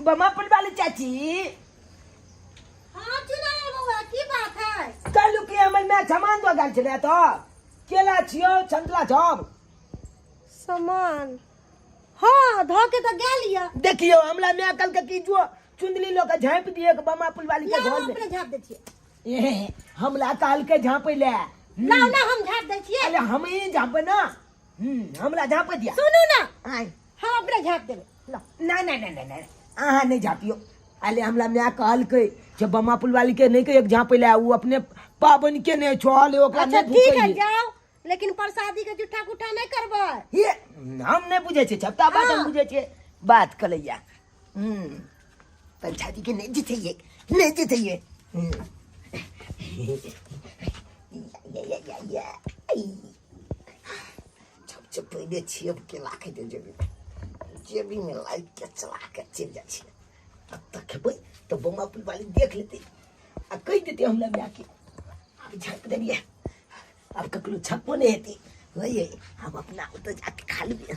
बमा वाली चाची। हाँ चुनाव बउआ, की बात है? कहलू कि हमर माय सामान दऽ गेल छलै तऽ केला छियौ, संतरा छौ। सामान हाँ धऽ के तऽ गेल यऽ। देखियौ, हमरा माय कहलकै कि जो चुंदली लऽ के झाँपि दियै बमा वाली के लाउ, घर में। अपने झाँप दै छियै। ए, हमरा कहलकै झाँपै लए। लाउ ना, हम झाँप दै छियै। अरे हम ही झाँपै ना। हमरा झाँपै दिया। सुनू ना। आय। हम अपने झाँप देबै, लाउ। नहीं नहीं नहीं नहीं नहीं, अहाँ नहीं झाँपियो। अरे हमरा माय कहलकै जे बमा पुलवाली के नहीं कहियो झाँपै लए, उ अपने पाबनि के नहि छल ओकरा। अच्छा। नहि ठीक है। भूखै। जाओ, लेकिन प्रसादी के जुठा कुठा नहीं करबै। ये हम नहीं बुझै छियै छपता बात, हम हाँ। बुझै छियै बात कलैया। प्रसादी के नहीं जितैये, नहीं जितैये। या, या, या, या, ऐ। सबसे पहिले छियै केला खेतै, जेबी जेबीमे लाइट के चला के चलि जाइ छियै। तब खेबै तऽ बौआ पुलवाली देख लेतै आ कहि देतै हमरा मायके। आब झाँपि देलियै, आब ककरो छप्पो नहि हेतै। होइए, हम अपना ओतऽ जाके खा लेबै।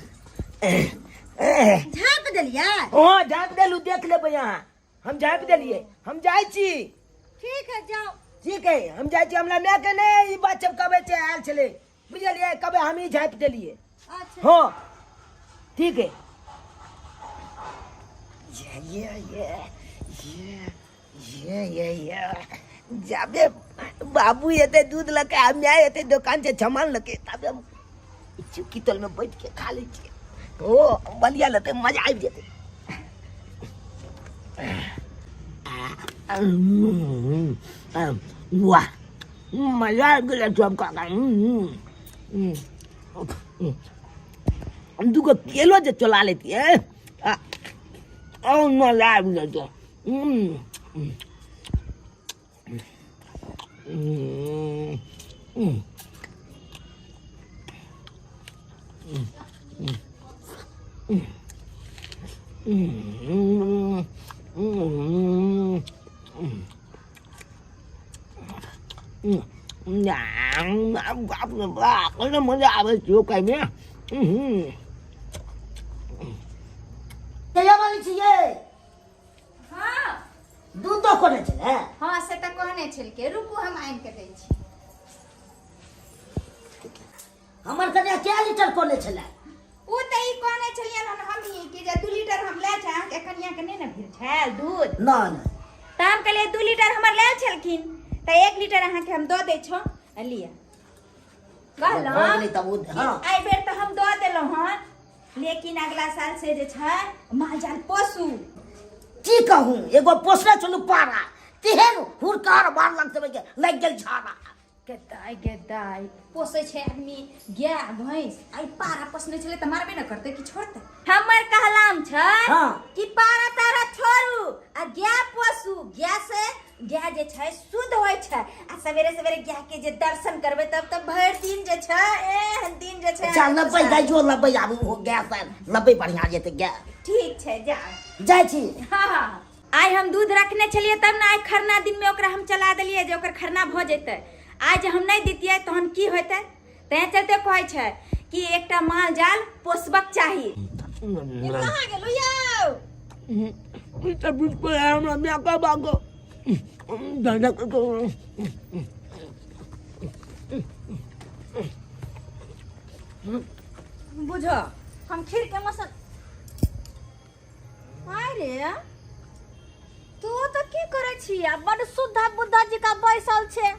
झाँप देलियै? हँ, झाँपि देलहुँ, देख लेबै अहाँ। हम झाँपि देलियै, हम जाइ छी। ठीक है, जाओ। ठीक है, हम जाइ छी। हमरा मायके नहि ई बात सब कहबै छै आयल छलै, बुझलियै? कहबै हमही झाँपि देलियै। अच्छा। हँ, ठीक है। ये ये ये ये ये ये ये जाबे बाबू एते दूध लके आ माय एते दोकान से सामान लके, ताबे हम चुकी तल में बैठ के खा लै छियै। ओ बलिया लेते, मजा आबि जेतै। वाह, मजा आबि गेलै सब काका। दूगो केलो जे चला लेतियै आ मजा आबि जेतै। बाप रे बाप, केना मजा आबै छै खाइमे। कहिया वाली छियै? हाँ। दूध तो कोने छलै? हाँ, से तऽ कहने छलकै। रुकू, हम आनि के दै छी। हमर कनिया कै लीटर कोने छलै? ओ तऽ ई कहने छलियनि हन हमही कि जे 2 लीटर हम लए छै। अहाँके कनिया के नहि ने भेल छल दूध? ना ना। तऽ हम कहलियै 2 लीटर हमर लेल छलखिन तऽ 1 लीटर अहाँके हम दऽ दै छौ, आ लिअ। भऽ कहलहुँ गेलै तब ओ कि हाँ। एहि बेर तऽ हम दऽ देलहुँ हन, लेकिन अगला साल से जे छै माल जाल पोसू। की कहूँ, एगो पोसने छलहुँ पारा, तेहन हुरकार मारलक से के लागि गेल झाड़ा। गे दाइ, गे दाइ, पोसै छै आदमी गाय भैंस, आइ पारा पोसने छलै तऽ मारबे ने करतै कि छोड़तै? हमर कहलाम छै कि पारा तारा छोड़ू आ गाय पोसू। गाय से, गाय जे छै शुद्ध होइ छै आ सवेरे सवेरे गाय के जे दर्शन करबै तब तऽ भरि दिन जे छै एहन दिन जे छै। अच्छा, लबै गाय लबै, आब ओ गाय से लबै, बढ़िया जेतै गाय। ठीक छै, जाउ। जाइ छी। हाँ, आइ हम दूध रखने छलियै तब ने आइ खरना दिनमे ओकरा हम चला देलियै जे ओकर खरना भऽ जेतै। आइ जे हम नहि दितियै तहन की होइतै? तैं चलते कहै छै कि एकटा माल जाल पोसबक चाही। कहाँ गेलहुँ यौ? ई तऽ बिल्कुल हमरा माय का बागो दादा के। बुझो, हम खीर के मसल। अरे तू तऽ की करै छी? आ बड शुद्ध बुद्धा जी का बैसल छै,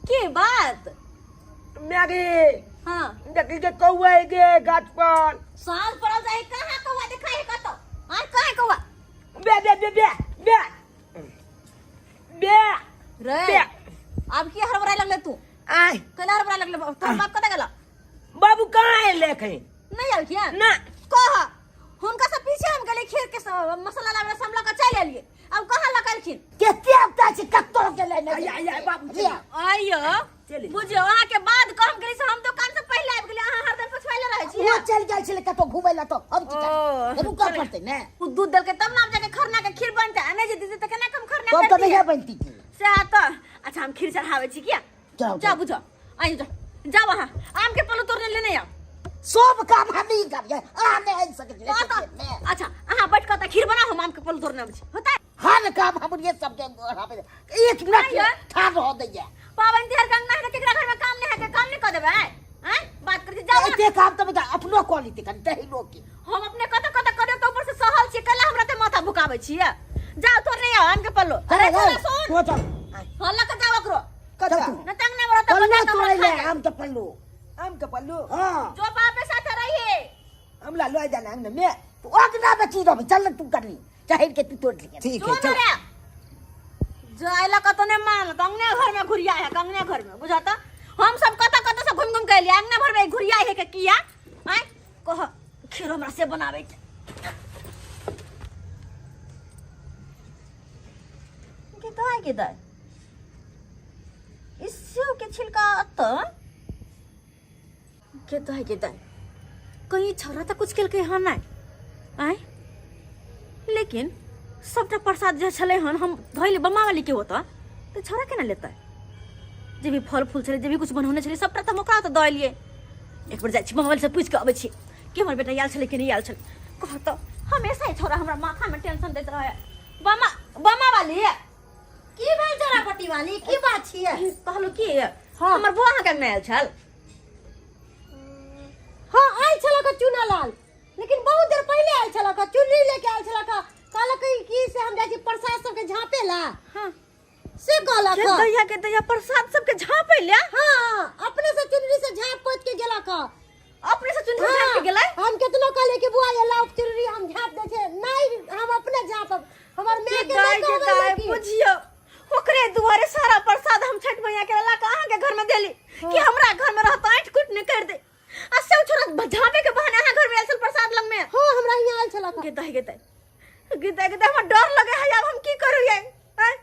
की बात? मैगी। हाँ। देखी के कौआ गे गाछ पर। साँझ पड़ल जाए, कहाँ कौआ दिखाई है कतौ? आर कहाँ कौआ? बे बे बे बे बे बे। रे। बे। आब की हड़बड़ाय लगले तू? आय। केना हड़बड़ाय लगले? तोहर बाप कतऽ गेला? बाबू कहाँ एले एखन? नहि आयल किया ना। कह, हुनका से पीछे हम गेलियै खीर के मसाला लाबे से हम लऽ कऽ चलि एलियै। अब कहाँ लऽ कऽ एलखिन? कते आता छै, कतौ गेलै नहि। आय आय बाबू। लिअ। आइयो। चलि। बुझियौ, अहाँके बाद कहम गेली से हम दोकान से पहिले आबि गेलियै, अहाँ हरदम पछुआइले रहै ओ छियै। चलि गेल छलै कतौ घुमै लए, तऽ हम की ओ। करबै? रुकऽ पड़तै ने। ओ दूध देलकै तब ने आब जाके खरना के खीर बनतै, आ नहि जे देतै तऽ केना के हम खरना तब तऽ करतियै? नहिये बनती की। सएह तऽ। अच्छा, हम खीर चढ़ाबै छी किया। चढ़ाउ। जाउ, बुझो, आइ जाउ, जाउ अहाँ आम के पल्लू तोड़ने लेने आउ। सब काम हम ही करिए, अहाँ नहि आनि सकै छलियै खेत मे। अच्छा, अहाँ बैठ कऽ तऽ खीर बनाउ, हम आम के पल्लू तोड़ने अबै छी, होतै? हर काम हमरे सबके बढ़ाबै, एक मिनट नहीं है। ठाढ़ रह दैया। पाबनि तिहार के अंगना है, केकरा घर में काम नहीं है के काम नहीं कऽ देबै? आँय, बात करै छी, जाउ ने। एते काम तऽ बेटा अपनो कऽ लेतै कनि टहलो के। हम अपने कतऽ कतऽ करियौ तऽ ऊपर से सहल छियै, कैला हमरा ते माथा भुकाबै छियै? जाउ, तोड़ नहीं आउ आम के पल्लू। अरे चल, चल, सुन। तो चल। हँ, लऽ कऽ जाउ ओकरो। कतऽ? चल तू। न तंग नहि रहत, पल्लू बच्चा तोड़ै हमरा ले खा जायत। आम के पल्लू। आम के पल्लू? हाँ। जो बाप के साथ रहिए। हमरा लऽ जाना अंगना में। तू अंगना में की रहबै, चल ने तू कनी चढ़ के तू तोड़ लिहे। ठीक जो है, चल। न रे, जो आइला कतौ नहि मान तऽ अंगने घर में घुरिया है, अंगने घर में बुझत। हम सब कतऽ कतऽ से घुमि घुमि के एलियै, अंगने घर में घुरिया है के किया? आँय, कह खीर हमरा से बनाबै के। के दाइ, के दाइ, ई सेव के छिलका अतऽ के दाइ, के दाइ, कहीं छौड़ा तऽ कुछ केलकै हँ नहि? आँय, लेकिन सबटा प्रसाद जे छलै हन हम धोइले बमा वाली के ओतऽ, तऽ छौड़ा केना लेतै? जे भी फल फूल छलै, जे भी कुछ बनौने छलै, सबटा तऽ हम ओकरा ओतऽ दऽ एलियै। एक बेर जाइ छी बमा वाली से पूछि कऽ अबै छी कि हमर बेटा आयल छलै कि नहि आयल छलै। कह तऽ हमेशा ई छौड़ा हमरा माथामे टेंशन दैत रहै। बमा, बमा वाली। की भेल चोरा पट्टी वाली, की बात छियै? कहलहुँ की, हमर बौआ अहाँके अंगना आयल छल? हाँ, आयल छल का चूना लाल, लेकिन बहुत देर पहले आयल छल का, चुनरी लेके आयल छल का। कहलक कि से हम जाइ छी प्रसाद सबके झाँपे ला। हाँ। से कहलक। के दैया, के दैया, प्रसाद सबके झाँपे ला? हाँ, अपने से चुनरी से झाँप पोत के गेलक। अपने से चुनरी झाँप के गेलै? हम केतनो कहलियै कि बुआ ये लाउ चुनरी हम झाँप दै छियै, नहि हम अपने झाँपब, हमर माय के दाइ नहि के कहबै। दाइ, लेकिन बुझियौ ओकरे दुआरे सारा प्रसाद हम छठ मैया के ला के अहाँके घर में देली कि हमरा घर में रहत ऐंठ कुट नहीं कर दे, आ से छोरा झाँपे के बहाने अहाँ घर में आयल छल प्रसाद लग में। हाँ, हमरा हियाँ आयल छलक। गे दाइ, गे दाइ, गे दाइ, गे दाइ, हमरा डर लगे है। आब हम की करू ये? आँय?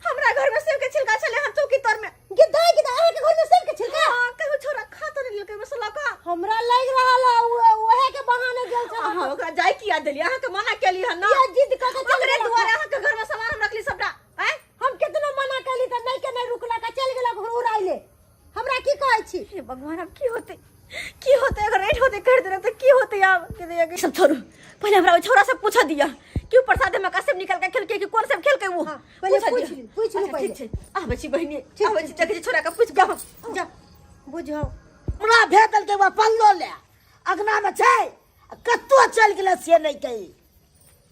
हमरा घर में सेब के छिलका छले हम चौकी तर में। गे दाइ, गे दाइ, अहाँके घर में सेब के छिलका? हाँ, कहू छोरा खा तो नहीं लेलकै मसाला का। हमरा लागि रहल है उहे के बहाने गेल छल। अहाँ ओकरा जाय किया देलियै? अहाँके मना केली हन ना? किया जिद कऽ के चलि ओकरे गेलक? दुआरे अहाँके घर में सामान हम रखली सबटा। आँय, हम केतनो मना कैली तऽ नहि के नहि रुकलक आ चलि गेलक उड़ाइले। हमरा की कहै छी? हे भगवान, अब की होते, की होते? अगर रेट होते कर देना तो की होते आब? के दिया के सब छोड़ू, पहले हमरा ओइ छोरा से पूछ दिया कि ऊ प्रसाद में का सब निकल के खेल के कि कौन सब खेल के वो। हाँ, पहले पूछ पूछ दिया। ली, पूछ लू अच्छा, पहले। ठीक छै, आबै छी बहिनी। ठीक, आबै छी, देखै छी छोरा के पूछ के हम। जा बुझाओ। हमरा भेज देलकै वह पल्लो ले, अगना में छै, आ कतौ चलि गेलै से नहि कही,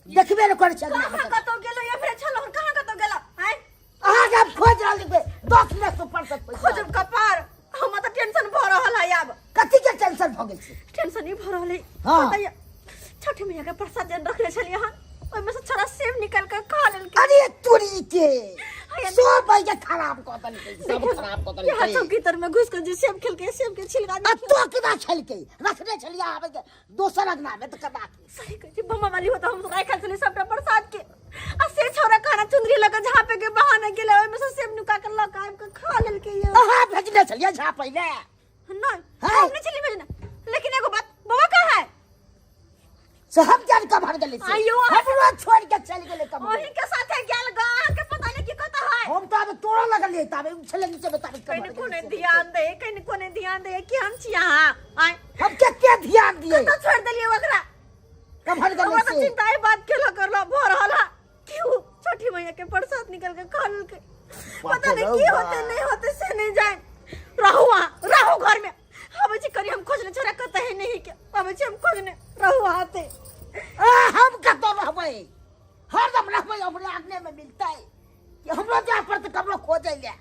देखबे नहि करै छै अगना मे। कहाँ कतौ गेलो या फिर छलो, कहाँ कतौ गेलो? आँय, अहाँके हम खोजि रहल छी 10 मिनट से ऊपर से खोजि रहल। खोजब कपार, हमरा तऽ टेंशन भऽ रहल है आब। कथी के टेंशन भऽ गेल छै? टेंशन ई भऽ रहल है। हाँ। बताइए, छठ मैया के प्रसाद जन रखले छलियै हन, ओहिमे से छोरा सेब निकाल के खा लेलकै। अरे तोरी के, हैया सब पैसा खराब कऽ देलकै, सब खराब कऽ यहाँ देलकै। चौकी तर में घुस के जे सेब खेलकै, सेब के छिलका आ तो केना खेलकै? रखने छलियै आबै के दोसर अंगना में तऽ केना? सही कहै छी बम्मा वाली, होता हम राखल छलियै सबटा प्रसाद के, आ से छोरा खाना चुनरी लऽ के झाँपे के बहाने गेलै, ओहिमे से सेब नुका के लऽ के आबि के खा लेलकै यौ। अहाँ भेजने छलियै झाँपै ले? नहीं। है? हम नहीं छलियै भेजने, लेकिन एगो बात, बौआ कहाँ है? से हम जान कब हर गेलै से। आइयो, हमरो छोड़ के चलि गेलै कब? अहीं के साथे गेल गा, अहाँके पता नहीं की कतऽ है। हम तऽ आब तोड़ऽ लगलियै ताबे उ छलै नीचे मे, ताबे कब कहीं हर गेलै कोने से। ध्यान दे, कहीं कोने ध्यान दे कि हम छी अहाँ? आँय, हम कते ध्यान दियै? कतऽ छोड़ देलियै ओकरा? कब हर गेलै हमरा तऽ से? चिंता एहि बात के लऽ कर भऽ रहल है कि उ छठी मैया के प्रसाद निकल के खा लेलकै। पता नहीं की होते नहीं होते से नहीं जाए। रहू वहाँ, रहू घर में, आबै छी करी हम खोजने, छोरा कतऽ है नहीं के आबै छी हम खोजने, रहू वहाँ ते। आ, हम कतऽ रहबै? हरदम रहबै हमरे आंगने में मिलतै कि हमरो जाय पड़तै ककरो खोजै ले?